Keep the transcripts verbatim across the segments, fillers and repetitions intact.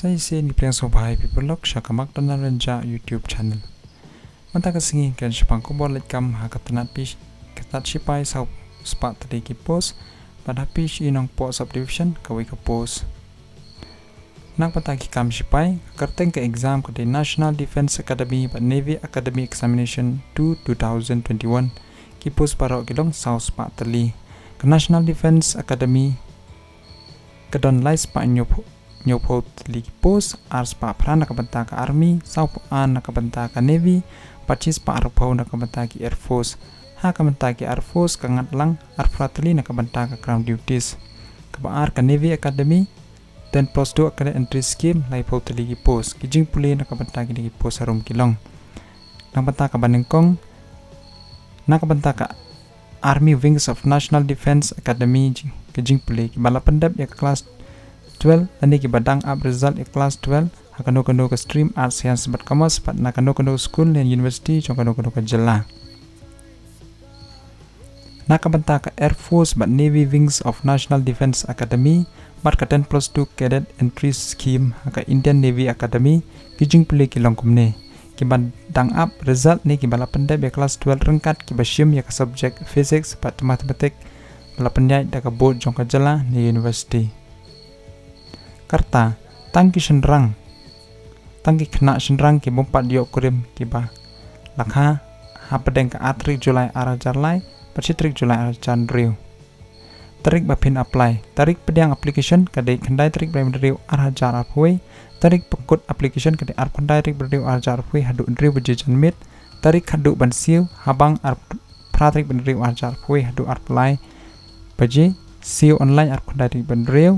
Sa shisien ngi pdiang sngewbha ïa phi paralok sha ka Mak Tana Rynjah YouTube channel. Mynta ka sngi ngan shaphang khubor leit kam ha ka tnat pis, ka tnat shipai saw spah tylli ki post, bad ha P H E Nongpoh Subdivision kawei ka post. Na ka bynta ki kam shipai, ka kyrteng ka exam ka dei National Defence Academy bad Navy Academy Examination two two thousand twenty-one. Ki post baroh ki long saw spah tylli. Ka National Defence Academy ka don lai spah hynñiew phew, hynñiew phew tylli ki post, ar spah phra na ka bynta ka Army, saw phew ar na ka bynta ka Navy, bad shi spah arphew na ka bynta ki Air Force. Ha ka bynta ki Air Force ka ngat lang arphew phra tylli na ka bynta ka Crown Duties. Kaba ar ka Navy Academy, ten plus two Cadet Entry Scheme, laiphew tylli ki post. Ki jingpule na ka bynta kine ki post harum ki long. Na ka bynta kaba nyngkong, na ka bynta ka Army Wings of National Defence Academy, ki jingpule kiba la pyndep ïa ka klas twelve lane kiba dang ap result ïa ka klas twelve ha kano kano ka stream, Arts, Science bad Commerce, bad na kano kano ka skul ne university jong kano kano ka jylla. Na ka bynta ka Air Force bad Navy Wings of National Defence Academy bad ka ten plus two Cadet Entry Scheme ha ka Indian Navy Academy, ki jingpule ki long kumne: kiba dang ap result ne kiba la pyndep ïa ka klas twelve ryngkat kiba shim ïa ka subject Physics bad Mathematics ba la pynïaid da ka board jong ka jylla ne university. Ka rta, tang ki shynrang, tang ki khynnah shynrang ki bym pat ïoh kurim kiba la kha hapdeng ka ar tarik July ar hajar lai bad shi tarik July ar hajar hynriew. Tarik ba phin apply. Tarik pdiang application ka dei khyndai tarik bnai ba hynriew ar hajar arphew wei. Tarik pynkut application ka dei arphew khyndai tarik bnai ba hynriew ar hajar arphew wei haduh hynriew baje janmiet. Tarik haduh ban siew ha bank arphew phra tarik bnai ba hynriew ar hajar arphew wei haduh arphew lai baje. Siew online arphew khyndai tarik bnai ba hynriew.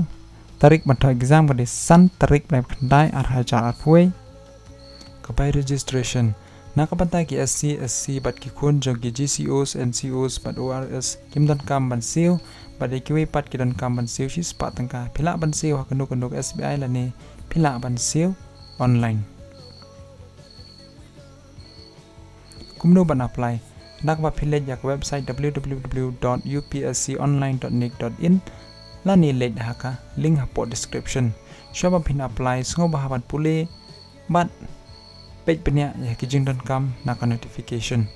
Tarik ban thoh exam ka dei san tarik bnai ba khyndai ar hajar arphew wei. Ka bai registration. Na ka bynta ki S C, S C bad ki khun jong ki G C Os, N C Os bad O R S kim donkam ban siew, bad ïa kiwei pat ki donkam ban siew shi spah tyngka. Phi lah ban siew ha kano kano ka S B I lane phi lah ban siew online. Kumno ban apply? Na kaba phi leit ïa ka website W W W dot U P S C online dot nic dot in lane leit ha ka link hapoh description. Shuwa ba phin apply, sngewbha ban pule bad peit bniah ïa ki jingdonkam na ka notification.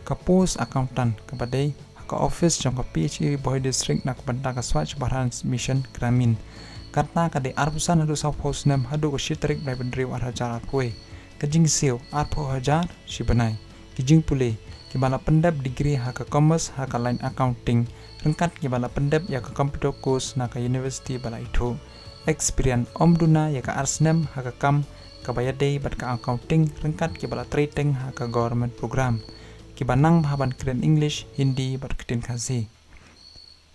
Ka post accountant kaba dei ha ka office jong ka P H E Ri Bhoi District na ka bynta ka Swachh Bharat Mission Gramin. Ka rta ka dei arphew san haduh sawphew snem haduh ka shi tarik bnai ba hynriew ar hajar arphew wei. Ka jingsiew arphew hajar shi bnai. Ki jingpule kiba la pyndep degree ha ka commerce ha ka line accounting ryngkat kiba la pyndep ïa ka computer course na ka university ba la ithuh. Experience ym duna ïa ka ar snem ha ka kam kaba ïadei bad ka accounting ryngkat kiba la trei teng ha ka government program. Kiba nang bha ban kren English, Hindi bad ka ktien Khasi.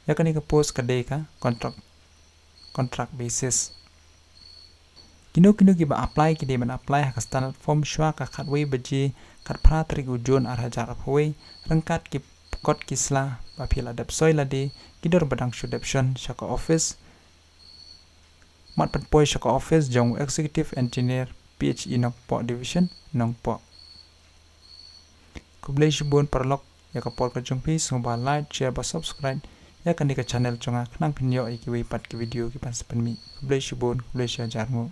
Ïa kane ka post ka dei ka contract, contract basis. Kino kino kiba apply ki dei ban apply ha ka standard form shuwa ka khatwei baje khatphra tarik u June ar hajar arphew wei ryngkat ki kot ki sla ba phi la dep soi lade, ki dur ba dang shu dep shon sha ka office. Mut pynpoi sha ka office jong u Executive Engineer P H E Nongpoh Division, Nongpoh. Khublei shibun paralok ïa ka por ka jong phi, sngewbha like, share bad subscribe ïa kane ka channel jong nga khnang phin ïoh ïa kiwei pat ki video kiban sa pynmih. Khublei shibun, khublei shihajar nguh.